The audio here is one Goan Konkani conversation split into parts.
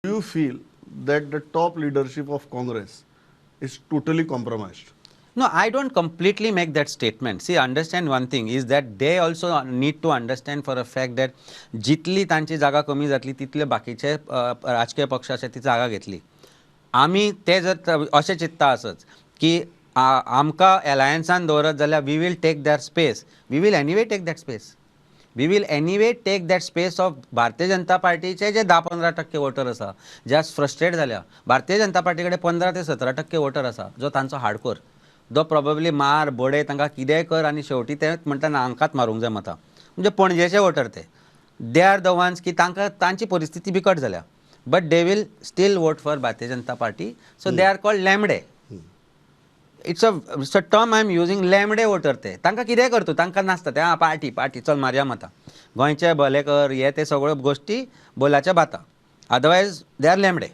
You feel that the top leadership of Congress is totally compromised? No, I don't completely make that statement. See, understand one thing is that they also need to understand for a fact that जितली तांची जागा कमी जातली तितले बाकीचे राजकीय पक्ष आसा ती जागा घेतली. आमी ते जर अशें चिंत्ता आसत की आमकां एलायन्सान दवरत जाल्यार we will take their space, we will anyway take that space. We will anyway take that space of Bharatiya Janata पार्टीचे जे 10-15% वोटर आसा, जे आज फ्रस्ट्रेट जाल्या. भारतीय जनता पार्टी कडेन 15 ते 17% वोटर आसा जो तांचो हार्डकोर, जो प्रोबेबली मार बडय तांकां कितेंय कर आनी शेवटी ते म्हणटा, ना, हांकांच मारूंक जाय मतां. म्हणजे पणजेचे वोटर ते, they are the ones की तांकां तांची परिस्थिती बिकट जाल्या, but they will still vote for Bharatiya Janata Party. So they are called लेमडे. It's a term I am using. लेमडे voter ते. तांकां कितेंय करतू, तांकां नासता ते, आं, पार्टी पार्टी, चल मारया मतां, गोंयचे भले कर, हे ते सगळ्यो गोश्टी बोलाच्या बाता. Otherwise they are लेमडे.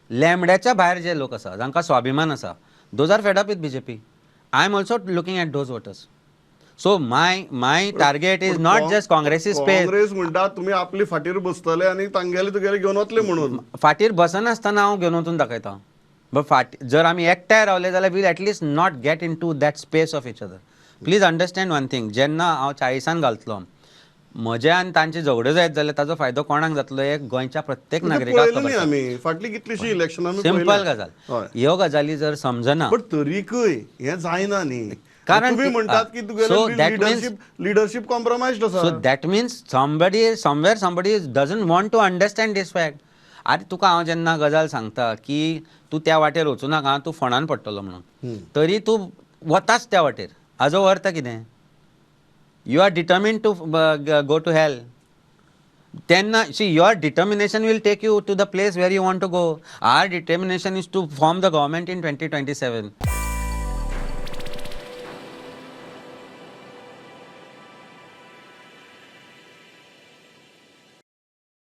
लेमड्याच्या भायर जे लोक आसा, जांकां स्वाभिमान आसा, those are fed up with BJP. I am also looking at those voters. So my target is not just Congress space. Congress म्हणटा, तुमी आपली फाटीर बसतले आनी तांगेले तुगेले घेवन वतले म्हणून. फाटीर बसनासतना हांव घेवन वचून दाखयता. बट फाटी जर आमी एकठांय रावले जाल्यार we'll at least not get into that space of each other. Please understand one thing, जेन्ना हांव 40न घालतलो म्हजें आनी तांचे झगड्यो जायत जाल्यार ताजो फायदो कोणाक जातलो हे गोंयच्या प्रत्येक नागरिकाक पळयलें खबर न्ही आसा. आमी फाटली कितलीशीं इलेक्शनां आमी सिंपल पळयल्या. गजाल. हय. ह्यो गजाली जर समजना बट तरीकय हें जायना न्ही. कारण तुमी म्हणटात की तुगेले so that means- leadership compromised आसा. So that means somebody somewhere, somebody doesn't want to understand this fact. आरे, तुका हांव जेन्ना गजाल सांगता की तूं त्या वाटेर वचूं नाका, तूं फोंडान पडटलो म्हणून, तरी तूं वताच त्या वाटेर. हाजो अर्थ कितें? You are determined to go to hell. तेन्ना see, your determination will take you to the place where you want to go. Our determination is to form the government in 2027.